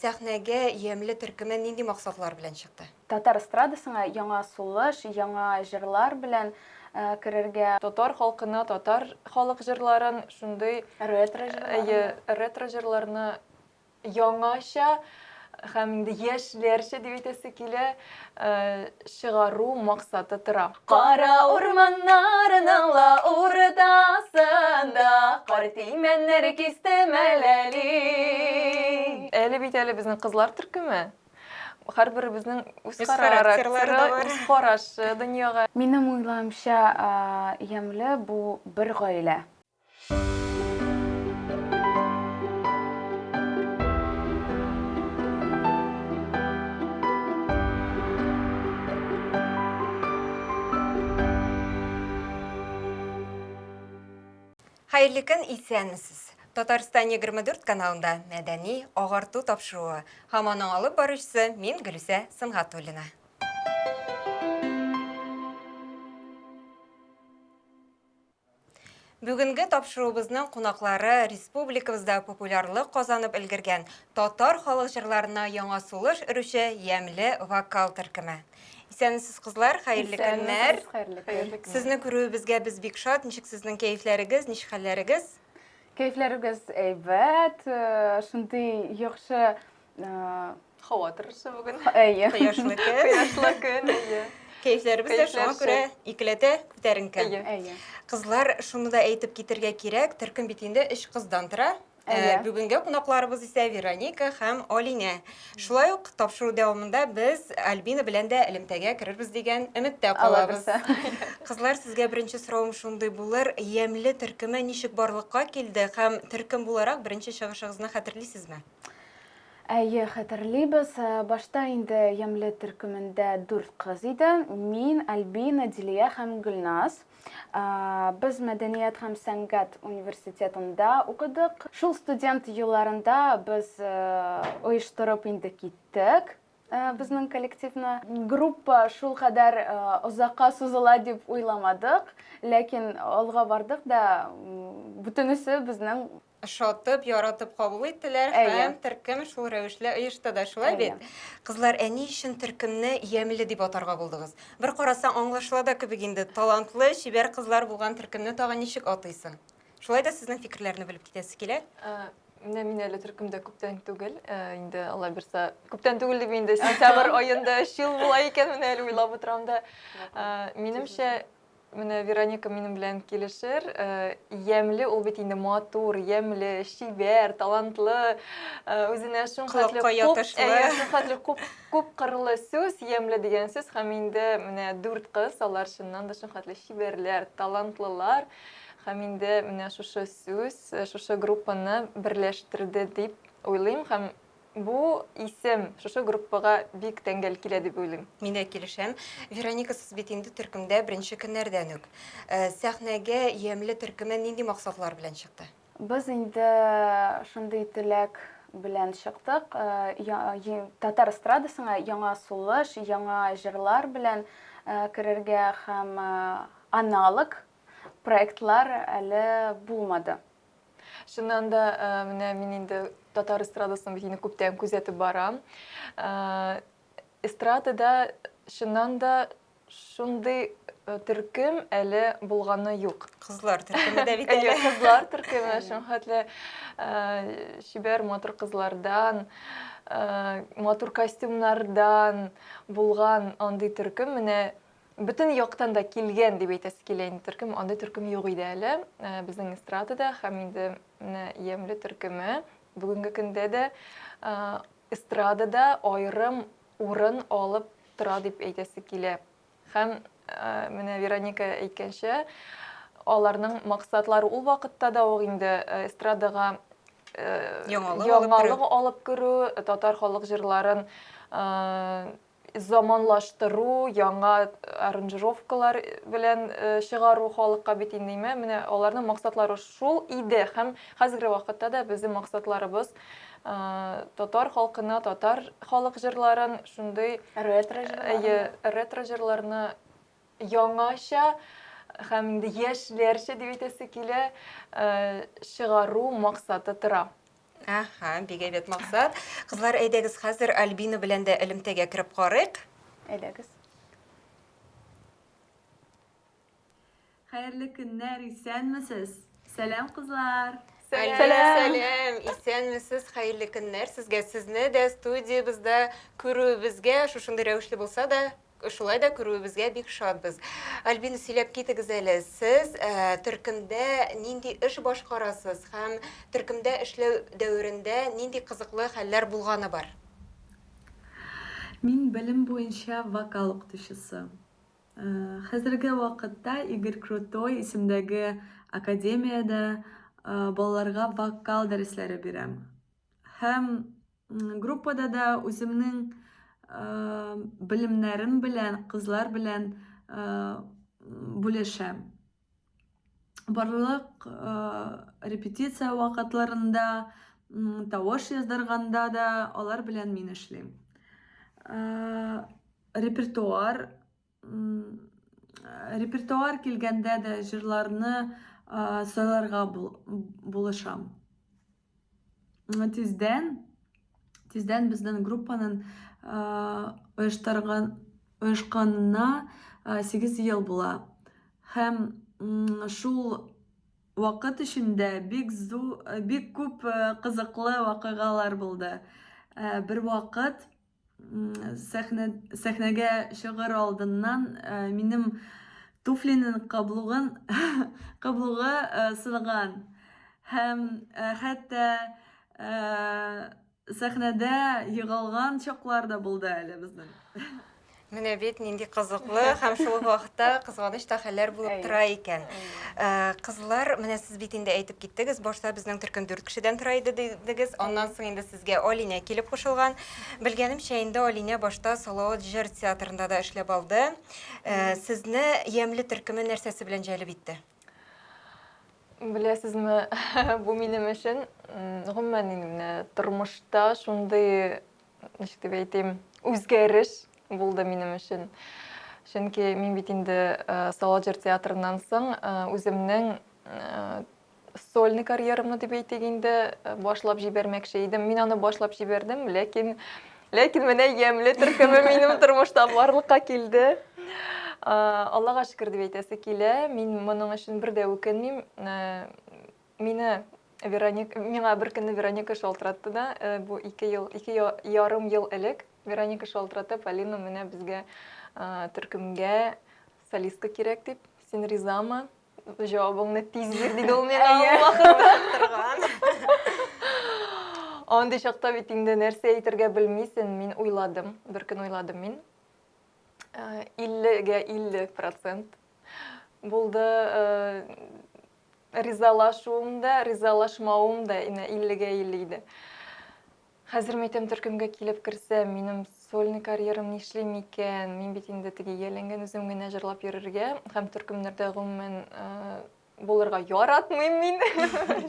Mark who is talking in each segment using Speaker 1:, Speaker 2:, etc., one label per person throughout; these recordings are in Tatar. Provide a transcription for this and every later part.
Speaker 1: Сәхнәгә Ямьле төркеме нинди максатлар белән чыкты?
Speaker 2: Татар эстрадасына яңа сулыш, яңа җырлар белән керергә.
Speaker 3: Татар халкына татар халык җырларын, шундый
Speaker 2: ретро җырларны.
Speaker 3: Әйе, ретро җырларны яңача һәм инде яшьләрчә дип әйтәсе килә, чыгару максаты тора. Кара урманнарның ла уртасында карт имәннәр кистем әләли. Әле бит әле безнең кызлар төркеме. Һәрберебезнең үз характеры, үз карашы дөньяга.
Speaker 2: Минем уйлавымча, Ямьле бу бер гаилә.
Speaker 1: Хәерле көн, исәнмесез. Татарстан 24 каналында мәдәни агарту тапшыруы һәм аның алып баручысы мин Гөлүсә Сөнгатуллина. Бүгенге тапшыруыбызның кунаклары республикабызда популярлык казанып өлгергән татар халык җырларына яңа сулыш өрүче Ямьле вокал төркеме. Исәнмесез, кызлар, хәерле көннәр.
Speaker 2: Хәерле көн.
Speaker 1: Сезне күрүебезгә без бик шат. Ничек сезнең кәефләрегез, ничек хәлләрегез?
Speaker 2: Кәефләребез әйбәт, шундый яхшы
Speaker 3: Һава торышы бүген.
Speaker 2: Әйе.
Speaker 1: Кояшлы көн.
Speaker 3: Кояшлы көн, әйе.
Speaker 1: Кәефләребез дә шуңа күрә икеләтә күтәренке.
Speaker 3: Әйе.
Speaker 2: Әйе.
Speaker 1: Кызлар, шуны да әйтеп китергә кирәк, төркем бит инде өч кыздан тора.
Speaker 2: Әйе.
Speaker 1: Бүгенге кунакларыбыз исә Вероника һәм Алинә. Шулай ук тапшыру дәвамында без Альбина белән дә элемтәгә керербез дигән өметтә калабыз. Кызлар, сезгә беренче соравым шундый булыр. Ямьле төркеме ничек барлыкка килде һәм төркем буларак беренче чыгышыгызны хәтерлисезме?
Speaker 2: Әйе, хәтерлибез. Башта инде Ямьле төркемендә дүрт кыз иде. Мин, Альбина, Дилия һәм Гөлназ. Без Мәдәният һәм сәнгать университетында укыдык. Шул студент елларында без оештырып инде киттек безнең коллективны. Группа шулкадәр озакка сузыла дип уйламадык, ләкин алга бардык да, бөтенесе безнең
Speaker 1: ошатып, яратып кабул иттеләр һәм төркем шул рәвешле оешты да, шулай бит? Кызлар, ә ни өчен төркемне Ямьле дип атарга булдыгыз? Бер карасаң, аңлашыла да кебек инде, талантлы, чибәр кызлар булган төркемне тагын ничек атыйсың? Шулай да сезнең фикерләрне белеп китәсе килә.
Speaker 3: Менә мин әле төркемдә күптән түгел, инде Алла бирса, күптән түгел дип инде сентябрь аенда өч ел була икән, менә әле уйлап утырам да. Минемчә, Менә Вероника минем белән килешер. Ямьле ул бит инде матур, ямьле, чибәр, талантлы, үзенә шулхәтле
Speaker 1: Колакка ятышлы.
Speaker 3: Әйе, шулхәтле күп күп кырлы сүз, ямьле дигән сүз һәм инде менә дүрт кыз, алар чыннан да шулхәтле чибәрләр, талантлылар һәм инде менә шушы сүз, шушы группаны берләштерде дип уйлыйм һәм Бу исем шушы группага бик тәңгәл килә дип уйлыйм.
Speaker 1: Мин дә килешәм. Вероника, сез бит инде төркемдә беренче көннәрдән үк. Сәхнәгә Ямьле төркеме нинди максатлар белән чыкты?
Speaker 2: Без инде шундый теләк белән чыктык, татар эстрадасына яңа сулыш, яңа җырлар белән керергә һәм аналог проектлар әле булмады.
Speaker 3: Чыннан да, менә мин инде татар эстрадасын бит инде күптән күзәтеп барам. Эстрадада чыннан да шундый төркем әле булганы юк.
Speaker 1: Кызлар төркеме дә бит әле.
Speaker 3: Әйе, кызлар төркеме, шулхәтле чибәр, матур кызлардан, матур костюмнардан булган андый төркем менә Бөтен яктан да килгән дип әйтәсе килә инде төркем. Андый төркем юк иде әле безнең эстрадада һәм инде менә Ямьле төркеме бүгенге көндә дә эстрадада аерым урын алып тора дип әйтәсе килә. Һәм менә Вероника әйткәнчә, аларның максатлары ул вакытта да ук инде эстрадага яңалык алып керү, татар халык җырларын заманлаштыру, яңа аранжировкалар белән чыгару халыкка бит инде, име? Менә аларның максатлары шул иде һәм хәзерге вакытта да безнең максатларыбыз татар халкына татар халык җырларын шундый
Speaker 2: ретро җырларны,
Speaker 3: ретро җырларны яңача һәм инде яшьләрчә дип әйтәсе килә, чыгару максаты тора.
Speaker 1: Аһа, бик әйбәт максат. Кызлар, әйдәгез хәзер Альбина белән дә элемтәгә кереп карыйк.
Speaker 2: Әйдәгез.
Speaker 4: Хәерле көннәр, исәнмесез? Сәлам, кызлар!
Speaker 1: Сәлам, сәлам! Исәнмесез, хәерле көннәр сезгә. Сезне дә студиябездә күрүебезгә, шушындый рәвешле булса да, шулай да күрүебезгә бик шатбыз. Альбина, сөйләп китегез әле, сез э, төркемдә нинди эш башкарасыз һәм төркемдә эшләү дәверендә нинди кызыклы хәлләр булганы бар?
Speaker 4: Мин белем буенча вокал укытучысы. Хәзерге вакытта Игорь Крутой исемдәге академиядә балаларга вокал дәресләре бирәм. Һәм группада да үземнең белемнәрем белән, кызлар белән бүлешәм. Барлык репетиция вакытларында, тавыш яздырганда да алар белән мин эшлим. Репертуар репертуар килгәндә дә җырларны сайларга булышам. Тиздән тиздән безнең группаның оештырган оешканына 8 ел була. Һәм шул вакыт эчендә бик зу бик күп кызыклы вакыйгалар булды. Бер вакыт сәхнә, сәхнәгә чыгыр алдыннан э, минем туфлинең каблугын каблугы э, сынган һәм э, хәтта сәхнәдә егылган чаклар да булды әле безнең.
Speaker 1: Менә бит нинди кызыклы һәм шул ук вакытта кызганыч та хәлләр булып тора икән. Э, кызлар, менә сез бит инде әйтеп киттегез, башта безнең төркем дүрт кешедән тора иде дидегез, аннан соң инде сезгә Алинә килеп кушылган. Белгәнемчә, инде Алинә башта Салават җыр театрында да эшләп алды. Э, сезне Ямьле төркеме нәрсәсе белән җәлеп итте?
Speaker 3: Беләсезме, бу минем өчен, гомумән инде менә тормышта шундый ничек дип әйтим, үзгәреш булды минем өчен. Чөнки мин бит инде э, Салават җыр театрыннан соң э, үземнең э, сольный карьерамны дип әйтик инде башлап җибәрмәкче идем. Мин аны башлап җибәрдем, ләкин ләкин менә ямьле төркеме минем тормышта барлыкка килде. Аллага шөкер дип әйтәсе килә. Мин моның өчен бер дә үкенмим. Мине Вероник, миңа бер көнне Вероника шалтыратты да, э, бу ике ел, ике ярым ел элек Вероника шалтыратып, Алина, менә безгә э, төркемгә солистка кирәк дип, син ризамы? Җавабыңны тиз бир, диде ул миңа ул вакытта. Андый чакта бит инде нәрсә әйтергә белмисең, мин уйладым, бер көн уйладым мин. 50-гә 50 процент булды э, Ризалашуым да, ризалашмавым да инә иллегә илле иде. Хәзер мәйтәм төркемгә килеп керсәм, минем сольный карьерам нишли микән? Мин бит инде теге ияләнгән үзем генә җырлап йөрергә һәм төркемнәрдә гомумән булырга яратмыйм мин.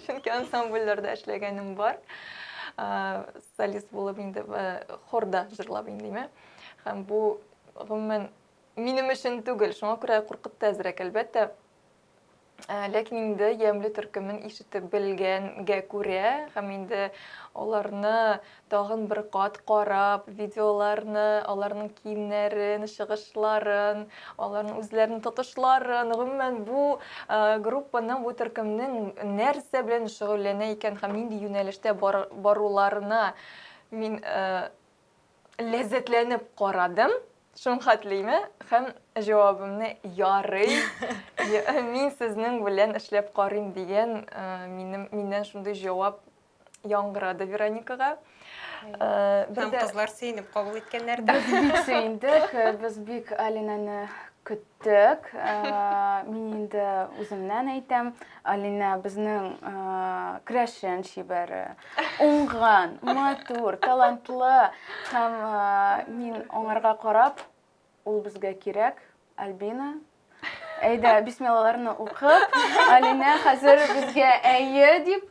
Speaker 3: Чөнки ансамбльләрдә эшләгәнем бар. Солист булып инде хорда җырлап инде, Һәм бу гомумән минем өчен түгел, шуңа күрә куркытты әзрәк, әлбәттә. Ә, ләкин инде ямьле төркемен ишетеп белгәнгә күрә һәм инде аларны тагын бер кат карап, видеоларны, аларның киемнәрен, чыгышларын, аларның үзләренең тотышларын, гомумән, бу э, группаның, бу төркемнең нәрсә белән шөгыльләнә икән һәм нинди юнәлештә бар, баруларына мин э, ләззәтләнеп карадым. Шуңхатлыймы? Һәм җавабымны ярый, мин сезнең белән эшләп карыйм дигән э, минем миннән шундый җавап яңгырады Вероникага.
Speaker 1: Э, Һәм кызлар сөенеп кабул иткәннәр дә.
Speaker 2: Без бик сөендек, без бик Алинаны көттек. Э, мин инде үземнән әйтәм, Алина безнең керәшен чибәре, уңган, матур, талантлы һәм мин аңарга карап, ул безгә кирәк, Альбина. Әйдә, бисмиллаларны укып, Алинә хәзер безгә әйе дип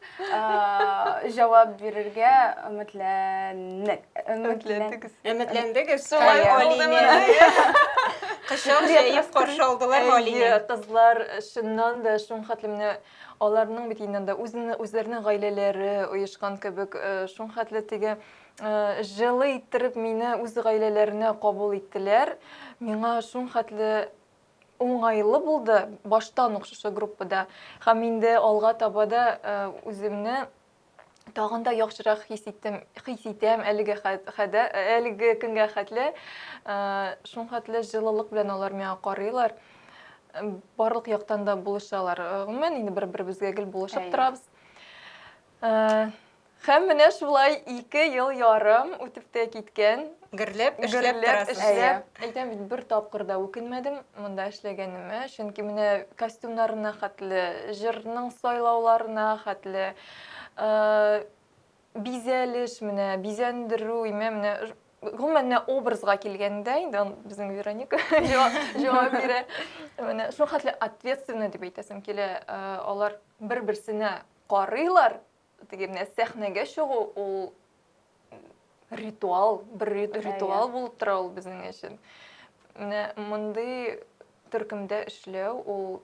Speaker 2: җавап бирергә өметләндек.
Speaker 1: Өметләндегез. Өметләндегез. Шулай Алинә. Кочак җәеп каршы алдылармы Алинә?
Speaker 3: Әйе, кызлар чыннан да шуңхәтле менә аларның бит инде анда үзләренең гаиләләре оешкан кебек, шуңхәтле теге җылы иттереп мине үз гаиләләренә кабул иттеләр. Миңа шуңхәтле уңайлы булды баштан ук шушы группада. Һәм инде алга таба да үземне тагын да яхшырак хис иттем, хис итәм әлеге хәдә, әлеге көнгә хәтле. Шуңхәтле җылылык белән алар миңа карыйлар. Барлык яктан да булышалар. Гомумән, инде бер-беребезгә гел булышып торабыз. Һәм менә шулай 2 ел ярым үтеп тә киткән.
Speaker 1: Гөрләп эшләп
Speaker 3: торасыз. Эшләп, әйтәм бит, бер тапкыр да үкенмәдем монда эшләгәнемә, чөнки менә костюмнарына хәтле, җырның сайлауларына хәтле, бизәлеш, менә бизәндерү, имә менә гомумән менә образга килгәндә инде безнең Вероника җавап бирә. Менә шул хәтле ответственно дип әйтәсем килә, алар бер-берсенә карыйлар, теге менә сәхнәгә чыгу ул ритуал, бер ритуал булып тора ул безнең өчен. Менә мондый төркемдә эшләү ул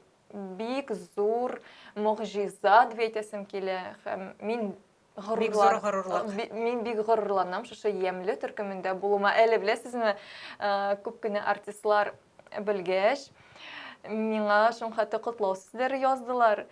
Speaker 3: бик зур могҗиза дип әйтәсем килә һәм мин
Speaker 1: Бик зур горурлык.
Speaker 3: Мин бик горурланам шушы Ямьле төркемендә булуыма. Әле беләсезме, күп кенә артистлар белгәч, миңа шуңхәтле котлау сүзләре яздылар.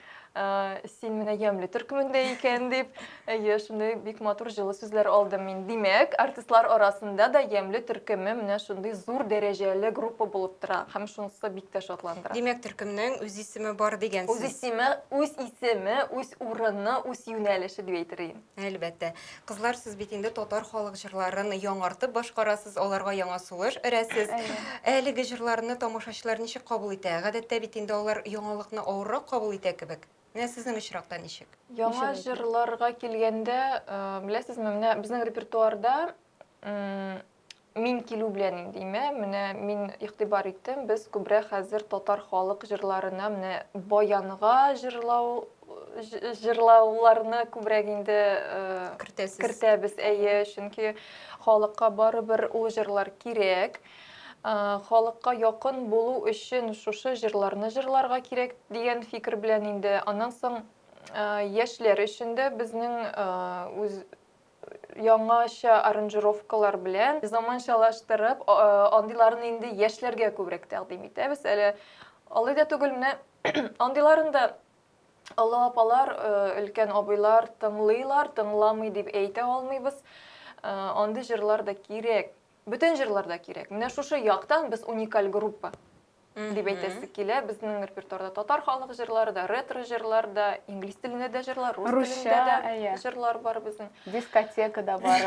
Speaker 3: Син менә Ямьле төркемендә икән дип. Әйе, шундый бик матур җылы сүзләр алдым мин. Димәк, артистлар арасында да Ямьле төркеме менә шундый зур дәрәҗәле группа булып тора. Һәм шунысы бик тә шатландыра.
Speaker 1: Димәк, төркемнең үз исеме бар дигән
Speaker 3: сүз. Үз исеме, үз исеме, үз урыны, үз юнәлеше дип әйтер идем.
Speaker 1: Әлбәттә. Кызлар, сез бит инде татар халык җырларын яңартып башкарасыз, аларга яңа сулыш өрәсез. Әлеге җырларны тамашачылар ничек кабул итә? Гадәттә бит инде алар яңалыкны авыррак кабул итә кебек. Менә сезнең очракта ничек?
Speaker 3: Яңа җырларга килгәндә, беләсезме, менә безнең репертуарда мин килү белән инде, име, менә мин игътибар иттем, без күбрәк хәзер татар халык җырларына менә баянга җырлау җырлауларны күбрәк инде
Speaker 1: кертәсез.
Speaker 3: Кертәбез, әйе, чөнки халыкка барыбер ул җырлар кирәк. Халыкка якын булу өчен шушы җырларны җырларга кирәк дигән фикер белән инде. Аннан соң яшьләр өчен дә безнең үз яңача аранжировкалар белән заманчалаштырып, андыйларын инде яшьләргә күбрәк тәкъдим итәбез. Әле алай да түгел, менә андыйларын да олы апалар, өлкән абыйлар тыңлыйлар, тыңламый дип әйтә алмыйбыз. Андый җырлар да кирәк. Бөтен җырлар да кирәк. Менә шушы яктан без уникаль группа дип әйтәсе килә. Безнең репертуарда татар халык җырлары да, ретро җырлар да, инглиз телендә дә җырлар, рус телендә дә җырлар бар безнең.
Speaker 2: Дискотека да бар.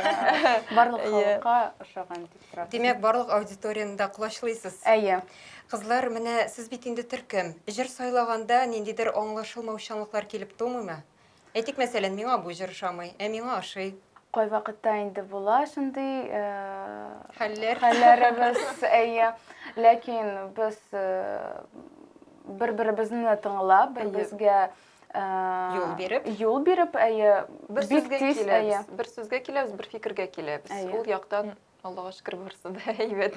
Speaker 2: Барлык халыкка ошаган дип
Speaker 1: торабыз. Димәк, барлык аудиторияне дә колачлыйсыз.
Speaker 2: Әйе.
Speaker 1: Кызлар, менә сез бит инде төркем. Җыр сайлаганда ниндидер аңлашылмаучанлыклар килеп тумыймы? Әйтик, мәсәлән, миңа бу җыр ошамый, ә миңа ошый.
Speaker 2: Кайвакытта инде була шундый
Speaker 1: хәлләр.
Speaker 2: Хәлләребез, әйе. Ләкин без бер-беребезне тыңлап, бер-беребезгә
Speaker 1: юл биреп,
Speaker 2: юл биреп, әйе,
Speaker 3: бер сүзгә киләбез, бер сүзгә киләбез, бер фикергә киләбез. Ул яктан Аллага шөкер, барысы да әйбәт.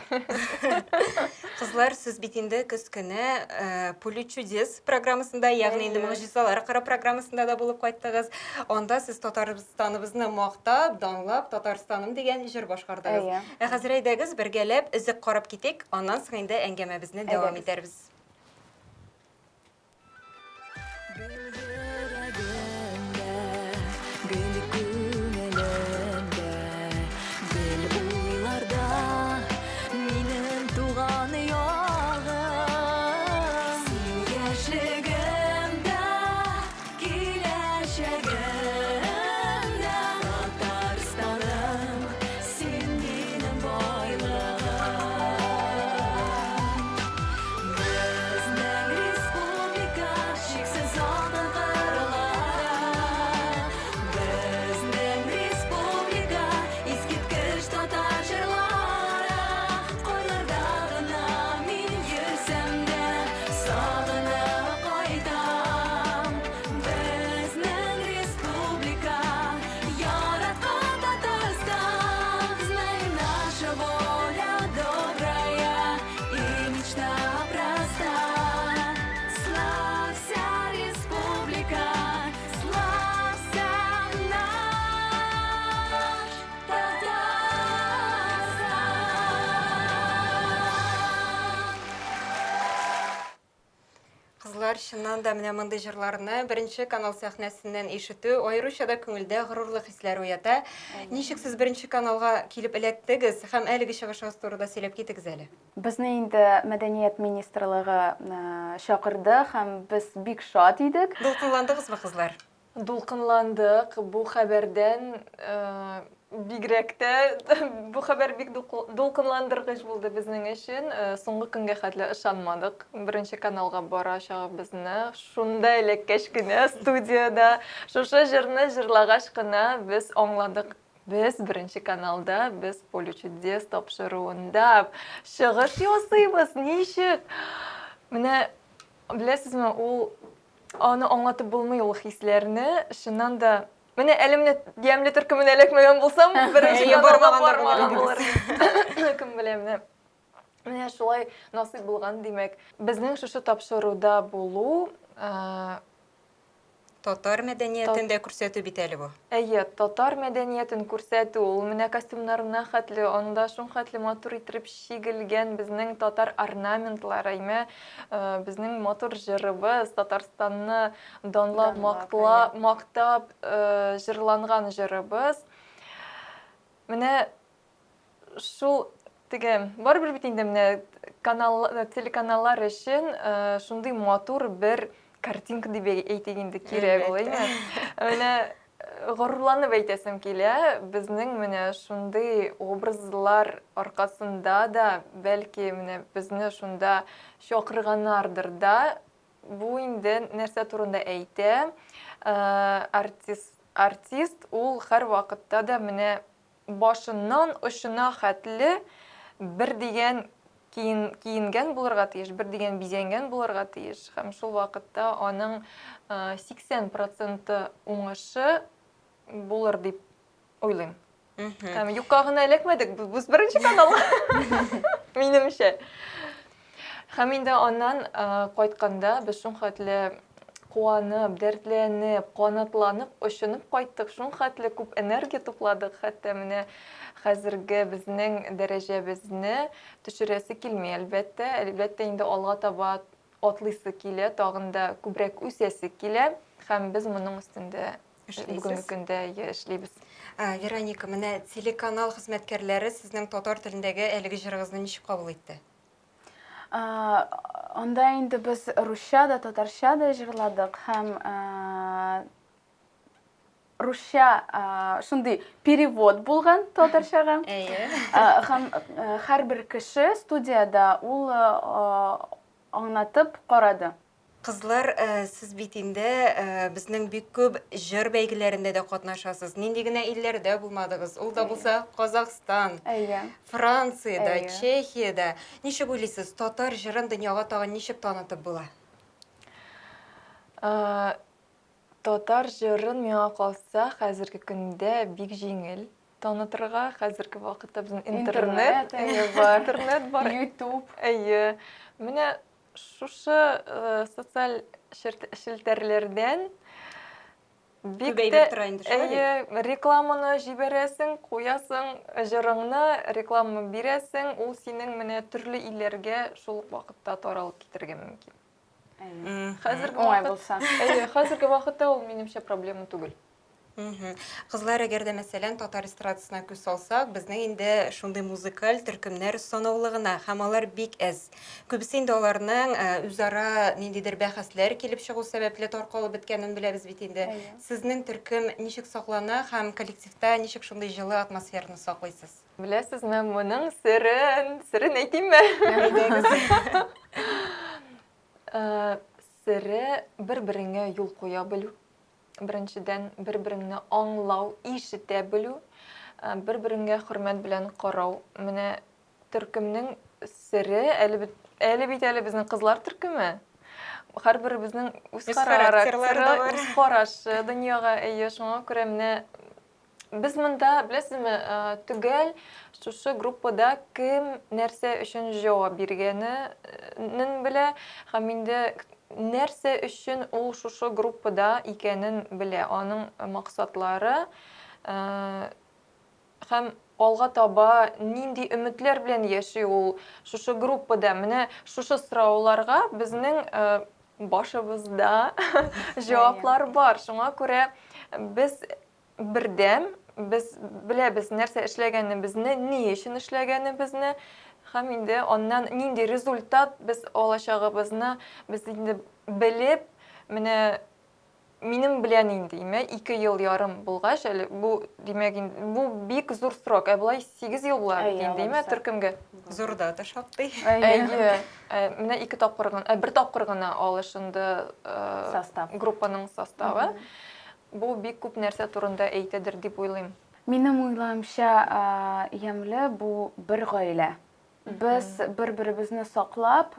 Speaker 1: Кызлар, сез бит инде көз көне Поле чудес программасында, ягъни инде могҗизалар кыры программасында да булып кайттыгыз. Анда сез Татарстаныбызны мактап, данлап, Татарстаным дигән җыр башкардыгыз. Ә хәзер әйдәгез бергәләп өзек карап китик, аннан соң инде әңгәмәбезне дәвам итәрбез. Кызлар, чыннан да менә мондый җырларны Беренче канал сәхнәсеннән ишетү аеруча да күңелдә горурлык хисләре уята. Ничек сез Беренче каналга килеп эләктегез һәм әлеге чыгышыгыз турында сөйләп китегез әле?
Speaker 2: Безне инде Мәдәният министрлыгы чакырды һәм без бик шат идек.
Speaker 1: Дулкынландыгызмы, кызлар?
Speaker 3: Дулкынландык, бу хәбәрдән бигрәк тә, бу хәбәр бик дулкынландыргыч булды безнең өчен. Соңгы көнгә хәтле ышанмадык Беренче каналга барачагыбызны. Шунда эләккәч кенә, студиядә шушы җырны җырлагач кына без аңладык, без Беренче каналда, без Поле чудес тапшыруында чыгыш ясыйбыз, ничек? Менә беләсезме, ул Аны аңлатып булмый ул хисләрне. Чыннан да, менә әле менә Ямьле төркеменә эләкмәгән булсам, беренче каналга бармаган булыр идем. Кем белә, менә. Менә шулай насыйп булган, димәк. Безнең шушы тапшыруда булу,
Speaker 1: Татар мәдәниятен дә күрсәтү бит әле бу.
Speaker 3: Әйе, татар мәдәниятен күрсәтү, ул менә костюмнарына хәтле, анда шуңхәтле матур иттереп чигелгән безнең татар орнаментлары, әйме, безнең матур җырыбыз, Татарстанны данлап, мактла, мактап җырланган җырыбыз. Менә шул теге, барыбер бит инде менә канал, телеканаллар өчен шундый матур бер картинка дип әйтик инде кирәк ул, әйме? Менә горурланып әйтәсем килә, безнең менә шундый образлар аркасында да, бәлки менә безне шунда чакырганнардыр да. Бу инде нәрсә турында әйтә? Артист, артист ул һәрвакытта да менә башыннан очына хәтле бер дигән киен, киенгән булырга тиеш, бер дигән бизәнгән булырга тиеш һәм шул вакытта аның 80 проценты уңышы булыр дип уйлыйм. Һәм юкка гына эләкмәдек, без беренче канал. Минемчә. Һәм инде аннан кайтканда без шулхәтле куанып, дәртләнеп, канатланып, очынып кайттык, шулхәтле күп энергия тупладык, хәтта менә хәзерге безнең дәрәҗәбезне төшерәсе килми, әлбәттә. Әлбәттә, инде алга таба атлыйсы килә, тагын да күбрәк үсәсе килә һәм без моның өстендә бүгенге көндә эшлибез.
Speaker 1: Вероника, менә телеканал хезмәткәрләре сезнең татар телендәге әлеге җырыгызны ничек кабул итте?
Speaker 2: Анда инде без русча да, татарча да җырладык һәм русча шундый перевод булган татарчага.
Speaker 1: Әйе.
Speaker 2: Һәм һәрбер кеше студиядә ул аңлатып карады.
Speaker 1: Кызлар, сез бит инде безнең бик күп җыр бәйгеләрендә дә катнашасыз. Нинди генә илләрдә булмадыгыз. Ул да булса Казахстан, Франциядә, Чехиядә. Ничек уйлыйсыз, татар җырын дөньяга тагын ничек танытып була?
Speaker 3: Татар җырын миңа калса, хәзерге көндә бик җиңел танытырга. Хәзерге вакытта безнең интернет
Speaker 2: бар,
Speaker 3: интернет бар,
Speaker 2: YouTube.
Speaker 3: Әйе. Менә шушы социаль челтәрләрдән бик тә әйе, рекламаны җибәрәсең, куясың җырыңны, реклама бирәсең, ул синең менә төрле илләргә шул ук вакытта таралып китәргә мөмкин.
Speaker 2: Хәзерге Уңай булса.
Speaker 3: Әйе, хәзерге вакытта ул минемчә проблема түгел.
Speaker 1: Кызлар, әгәр дә, мәсәлән, татар эстрадасына күз салсак, безнең инде шундый музыкаль төркемнәр санаулы гына, һәм алар бик әз. Күбесе инде аларның үзара ниндидер бәхәсләр килеп чыгу сәбәпле таркалып беткәнен беләбез бит инде. Сезнең төркем ничек саклана һәм коллективта ничек шундый җылы атмосфераны саклыйсыз?
Speaker 3: Беләсезме, моның серен, серен әйтимме?
Speaker 1: Әйдәгез.
Speaker 3: Сере бер-береңә юл куя белү. Беренчедән, бер-береңне аңлау, ишетә белү, бер-береңә хөрмәт белән карау. Менә төркемнең сере, әле бит, әле бит әле безнең кызлар төркеме. Һәрберебезнең үз характеры, үз карашы дөньяга, әйе, шуңа күрә менә Без монда, беләсезме, төгәл шушы группада кем нәрсә өчен җавап биргәнен белә һәм инде нәрсә өчен ул шушы группада икәнен белә, аның максатлары һәм алга таба нинди өметләр белән яши ул шушы группада. Менә шушы сорауларга безнең башыбызда җаваплар бар. Шуңа күрә без бердәм, без беләбез нәрсә эшләгәнебезне, ни өчен эшләгәнебезне һәм инде аннан нинди результат без алачагыбызны без инде белеп, менә минем белән инде, име, 2 ел ярым булгач, әле бу, димәк, инде, бу бик зур срок. Ә болай 8 ел була бит инде, име, төркемгә.
Speaker 1: Зур дата шактый.
Speaker 3: Әйе. Менә ике тапкыр гына, бер тапкыр гына алышынды
Speaker 2: состав.
Speaker 3: Группаның составы. Бу бик күп нәрсә турында әйтәдер дип уйлыйм.
Speaker 2: Минем уйлавымча, Ямьле бу бер гаилә. Без бер-беребезне саклап,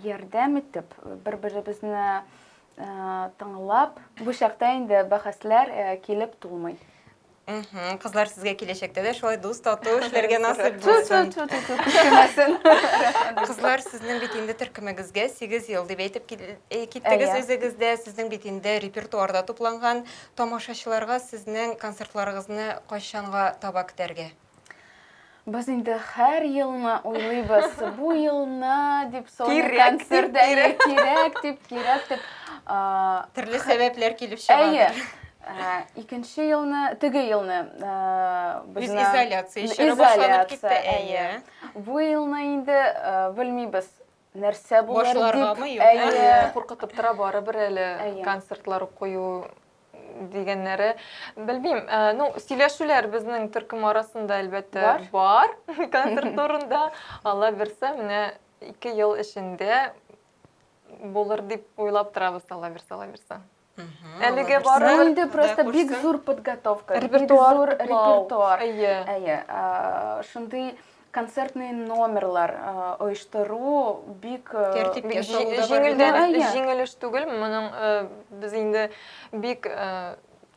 Speaker 2: ярдәм итеп, бер-беребезне тыңлап, бу чакта инде бәхәсләр килеп тулмый.
Speaker 1: Кызлар, сезгә киләчәктә дә шулай дус тату эшләргә насыйп булсын.
Speaker 2: Тү-тү-тү,
Speaker 1: Кызлар, сезнең бит инде төркемегезгә 8 ел дип әйтеп киттегез үзегез дә. Сезнең бит инде репертуарда тупланган. Тамашачыларга сезнең концертларыгызны кайчанга таба көтәргә?
Speaker 2: Без инде һәр елны уйлыйбыз, бу елны дип сольный концерт, әйе, кирәк дип, кирәк дип.
Speaker 1: Төрле сәбәпләр килеп чыга.
Speaker 2: Әйе. Икенче елны, теге елны
Speaker 1: безне изоляция чоры башланып китте, әйе.
Speaker 2: Бу елны инде белмибез, нәрсә булыр дип.
Speaker 1: Башларгамы, юкмы?
Speaker 2: Әйе.
Speaker 3: Куркытып тора барыбер әле концертлар кую дигәннәре. Белмим, ну, сөйләшүләр безнең төркем арасында, әлбәттә, бар концерт турында. Алла бирсә, менә 2 ел эчендә булыр дип уйлап торабыз, Алла бирсә, Алла бирсә. Әлегә
Speaker 2: барыбер. Бу инде просто бик зур подготовка, бик зур репертуар.
Speaker 3: Әйе.
Speaker 2: Әйе. Шундый концертный номерлар оештыру бик
Speaker 1: тәртипкә салу да
Speaker 3: бар. Җиңелдән җиңел эш түгел. Моның без инде бик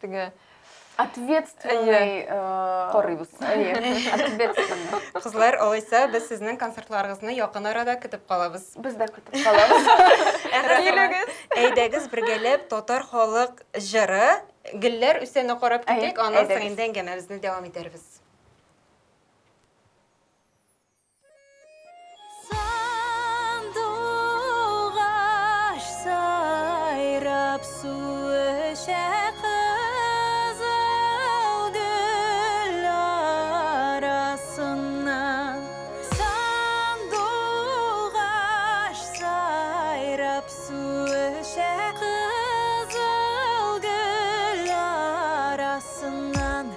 Speaker 3: теге
Speaker 2: ответственный
Speaker 3: карыйбыз.
Speaker 2: Ответственный.
Speaker 1: Кызлар, алайса без сезнең концертларыгызны якын арада көтеп калабыз.
Speaker 2: Без дә көтеп калабыз.
Speaker 1: Килегез. Әйдәгез бергәләп татар халык җыры Гөлләр үсәне карап китик, аннан соң инде әңгәмәбезне дәвам итәрбез.
Speaker 4: Сандугач сайрап су эчә кызыл гөл арасыннан. Сандугач сайрап су эчә кызыл гөл арасыннан.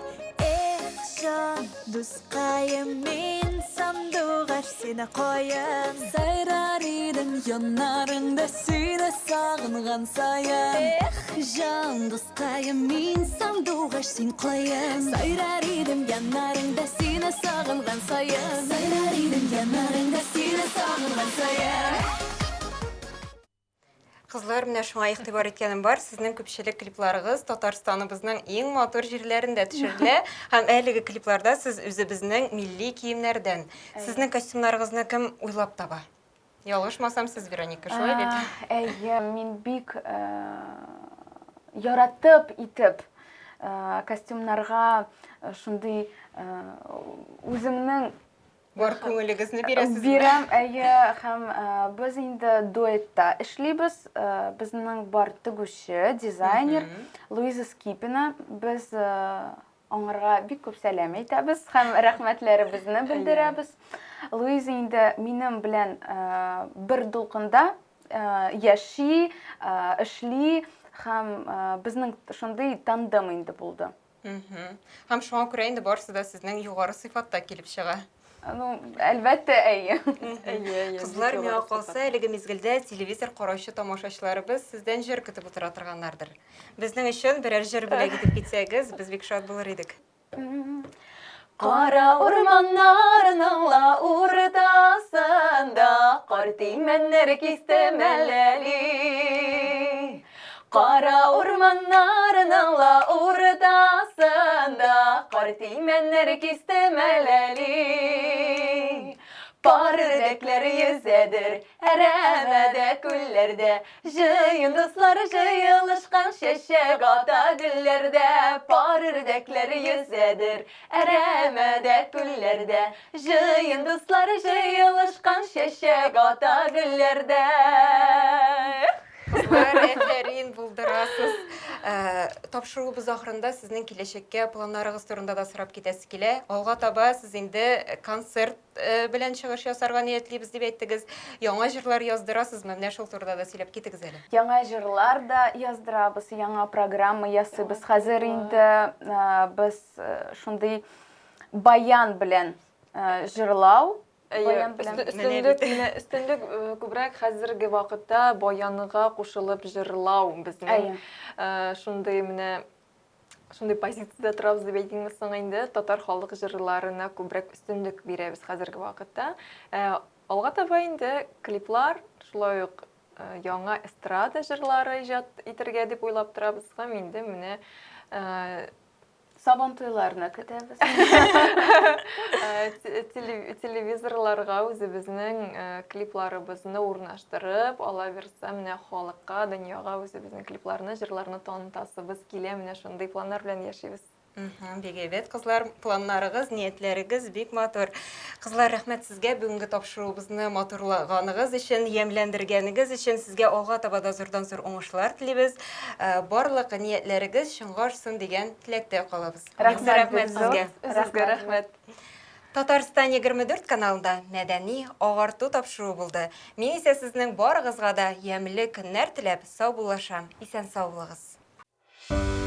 Speaker 4: Эх, җан, дускаем, мин сандугач сине каен.
Speaker 5: Сайрар идем яннарыңда сине сагынган саен.
Speaker 4: Эх, җан, дускаем, мин сандугач син каен.
Speaker 5: Сайрар идем яннарыңда сине сагынган саен.
Speaker 4: Сайрар идем яннарыңда сине сагынган саен.
Speaker 1: Кызлар, менә шуңа игътибар иткәнем бар, сезнең күпчелек клипларыгыз Татарстаныбызның иң матур җирләрендә төшерелә һәм әлеге клипларда сез үзебезнең милли киемнәрдән. Сезнең костюмнарыгызны кем уйлап таба? Ялгышмасам, сез, Вероника, шулай бит?
Speaker 2: Әйе, мин бик яратып итеп костюмнарга шундый үземнең
Speaker 1: Бар күңелегезне бирәсезме?
Speaker 2: Бирәм, әйе, һәм без инде дуэтта эшлибез. Безнең бар тегүче, дизайнер Луиза Скипина. Без аңарга бик күп сәлам әйтәбез һәм рәхмәтләребезне белдерәбез. Луиза инде минем белән бер дулкында яши, эшли һәм безнең шундый тандем инде булды.
Speaker 1: Һәм шуңа күрә инде барысы да сезнең югары сыйфатта килеп чыга.
Speaker 2: Ну, әлбәттә, әйе.
Speaker 3: Әйе, әйе.
Speaker 1: Кызлар, миңа калса, әлеге мизгелдә телевизор караучы тамашачыларыбыз сездән җыр көтеп утыра торганнардыр. Безнең өчен берәр җыр бүләк итеп китсәгез, без бик шат булыр идек.
Speaker 4: Кара урманнарның ла уртасында карт имәннәр кистем әләли. Кара урманнарның ла уртасында карт имәннәр кистем әләли. Пар үрдәкләр йөзәдер әрәмәдә, күлләрдә, җыен дуслар җыелышкан чәчәк ата гөлләрдә. Пар үрдәкләр йөзәдер әрәмәдә, күлләрдә, җыен дуслар җыелышкан чәчәк ата гөлләрдә.
Speaker 1: Кызлар, әфәрин, булдырасыз. Э, тапшыруыбыз ахырында сезнең киләчәккә планнарыгыз турында да сорап китәсе килә. Алга таба сез инде концерт э, белән чыгыш ясарга ниятлибез дип әйттегез. Яңа җырлар яздырасызмы? Менә шул турыда да сөйләп китегез әле.
Speaker 2: Яңа җырлар да яздырабыз, яңа программа ясыйбыз. Хәзер инде э, без шундый баян белән җырлау
Speaker 3: Әйе,
Speaker 2: Баян белән.
Speaker 3: өстенлек, менә өстенлек э, күбрәк хәзерге вакытта баянга кушылып җырлау безнең
Speaker 2: Әйе.
Speaker 3: э, шундый менә шундый позициядә торабыз дип әйтимме соң инде, татар халык җырларына күбрәк өстенлек бирәбез хәзерге вакытта. Э, Алга таба инде клиплар, шулай ук э, яңа эстрада җырлары иҗат итәргә дип уйлап торабыз һәм инде менә э,
Speaker 2: Сабантуйларны көтәбез.
Speaker 3: Телевизорларга үзебезнең клипларыбызны урнаштырып, алабирса, менә халыкка, дөньяга үзебезнең клипларны, җырларны танытасыбыз килә, менә шундый планнар белән яшибез.
Speaker 1: Бик әйбәт, кызлар, планнарыгыз, ниятләрегез бик матур. Кызлар, рәхмәт сезгә бүгенге тапшыруыбызны матурлаганыгыз өчен, ямьләндергәнегез өчен. Сезгә алга таба да зурдан-зур уңышлар телибез. Э, барлык ниятләрегез чынга ашсын дигән теләктә калабыз.
Speaker 2: Рәхмәт,
Speaker 1: рәхмәт сезгә.
Speaker 3: Сезгә рәхмәт.
Speaker 1: Татарстан 24 каналында мәдәни агарту тапшыруы булды. Мин исә сезнең барыгызга да ямьле көннәр теләп саубуллашам. Исән сау булыгыз.